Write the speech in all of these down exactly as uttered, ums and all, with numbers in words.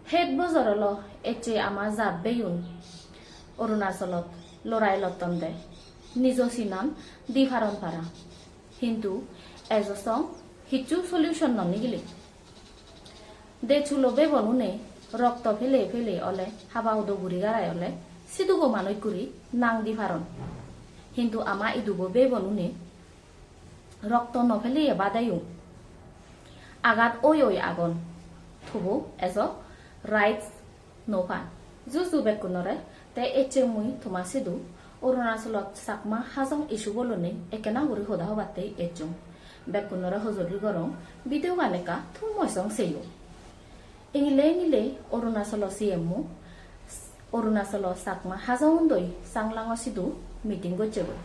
Het bojor olo ecche ama jat beyun Arunachalot lorai lotton de, nijo sinan di paron para. Hintu ejo song hissu solution no nigile. Dej hulo bebonune rokto pele pele ole, haba hudo guri garai ole, sidugo manuj guri nang di paron. Hintu ama idugo bebonune rokto no peleye badeyo agat oi oi agon, tobu ejo rights no pan. Ju ju bekkunore, te ecche mui toma sidu Arunachalot Chakma Hajong issue bo lonei ekkena guri hoda hobatte ecchong. Bekkunore hojoli gorong, video gan ekka thum moj song seyo. Ingile ingile Arunachalo C M o, Arunachalo Chakma Hajong undoi Changlango sidu meeting gocchegoi.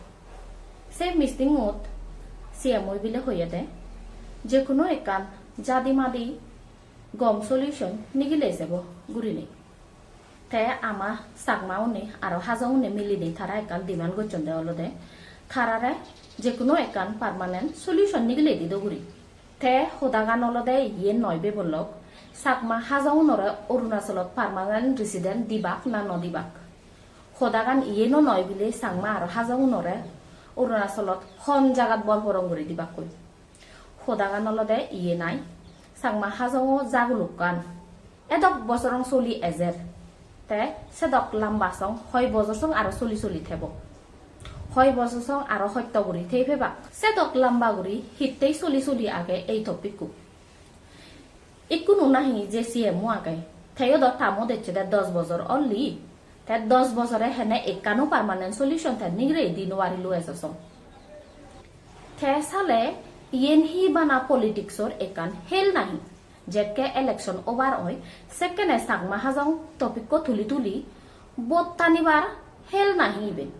Se meeting ot C M o bile hoyede, je kuno ekkan jadi madi gom solution nigile jebo gurinei. Te ama Chakma une aro Hajong une milinei tara ekkan demand gocchonde olode, tarare je kuno ekkan permanent solution nigile dido guri. Te hodagan olode iyen noi bebon lok, Chakma Hajong unore Arunachalot permanent resident dibak na no dibak. Hodagan iyen o noi bile Chakma aro Hajong unore Arunachalot hon jagat bor porong guri dibakkoi. Hodagan olode iye nai, Chakma Hajong o jagulukkan edok bosorong soli ejer. Te sedok lamba song hoi bojor song aro soli soli thebo. Hoi bojor song aro hotto guri thei pebak. Sedok lamba guri hittei soli soli age ei topic-ku. Ikkunu nahi je C M o age, teyo do term-o decche de dos bojor only. Te dos bojore hene ekkano permanent solution te nigre di no parilo ejo song. Te sale iyen hi bana politics-or ekkan hel nahi? Jekke election over oi, sekkene Chakma Hajong topic-ko tuli tuli vote tanibar hel nahi iben?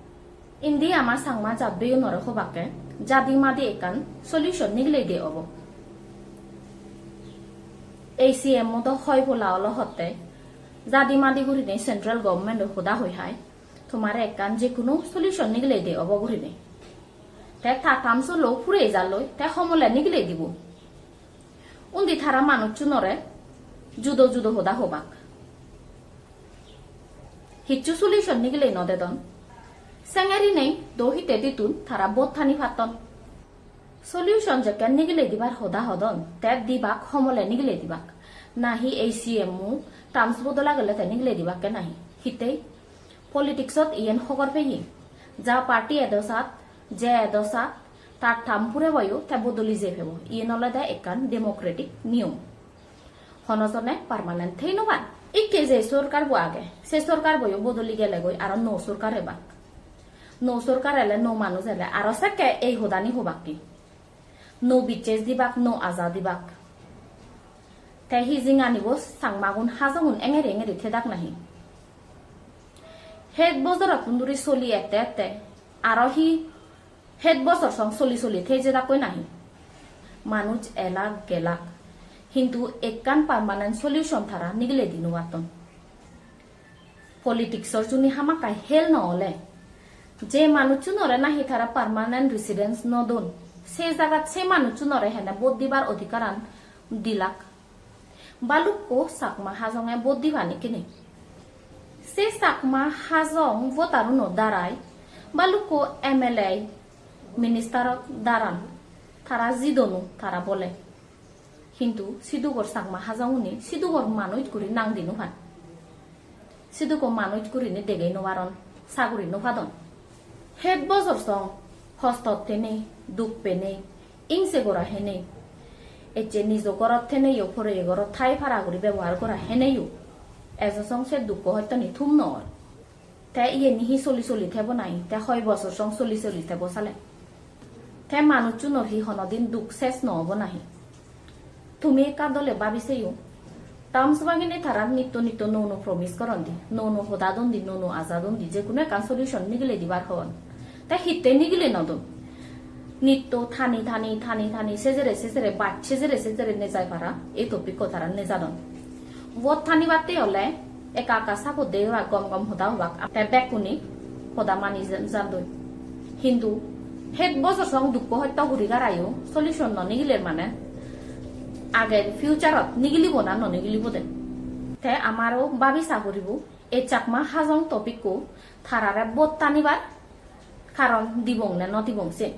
Indi ama Changma jat beyunore hobakke, jadi madi ekkan solution nigilei de obo. Ei C M o do hoi pola olo hotte, jadi madi gurinei central government-o hoda hoi hai, tomare ekkan je kuno solution nigilei de obo gurinei. Te ta term-o loi purei jalloi, te homole nigilei dibo. Undi tara manuchunore judo judo hoda hobak. Hissu solution nigilei no dedon. Sengeri nei do hitte ditun tara vote tani patton. Solution jekke nigilei dibar hoda hodon, te dibak homole nigilei dibak. Nahi ei C M o term-o bodol agele te nigilei dibakke nahi? Hittei? Politics-ot iyen hogor peye. Ja party edo sat, je edo sat, tar term pureboyo te bodoli jei pebo. Iyen olode ekkan democratic niyom. Hono jone permanent thei no pan. Ikke je sorkar bo age, se sorkar boyo bodoli gelegoi aro nuo sorkar ebak. Nuo sorkar ele, nuo manuj ele aro sekke ei hodani hobakke. Nuo bicches dibak, nuo aja dibak. Te hi jinganibo Changmagun Hajongun engeri engeri thedak nahi? Het bojorottun duri soli ette ette aro hi het bojor song soli soli thei jedakkoi nahi? Manuj elak gelak, hintu ekkan permanent solution tara nigilei di no patton. Politics-or juni hamakkai hel no ole, je manuchunore nahi tara permanent residence no don, se jagat se manuchunore hene vote dibar odhikaran dilak? Balukko Chakma Hajonge vote di pan ikkine. Se Chakma Hajong voter-uno darai balukko M L A, minister-o daran tara jidon-o tara bole. Hintu sidugor Chakma Hajongune sidugor manuj guri nang di no pan. Sidugor manuj gurinei degei no paron, saguri no padon. Het bojor song hostot henei, duk penei, ingse gora henei, ecche nijo gorot heneyo, poreye gorot thai para guri bebohar gora heneyo, ejo song se dukko hottoni thum no oi. Te iyeni hi soli soli thebo nahi? Te hoi bojor song soli soli thebo sale? Te manuchunor hi honodin duk ses no obo nahi? Tumi ekka dole babi seyo. Terms bagine tara nitto nitto nuo nuo promise goron di, nuo nuo hoda don di, nuo nuo aja don di, je kuno ekkan solution nigile dibar hon. Te hitte nigile no don? Nitto thani thani thani thani sejere sejere baj sejere sejere nejai para ei topic-ko tara nejadon. Vote thanibatte ole ekka ekka support de ora, gom gom hoda hobak, te bekkune hoda mani jan-, jandoi. Hintu het bojor song dukko hosto guri garayo solution no nigiler mane, age future-ot nigilibo na no nigilibo de? Te amaro babi sa puribo ei Chakma Hajong topic-ko tarare vote tanibar, karon dibong ne no dibong sen.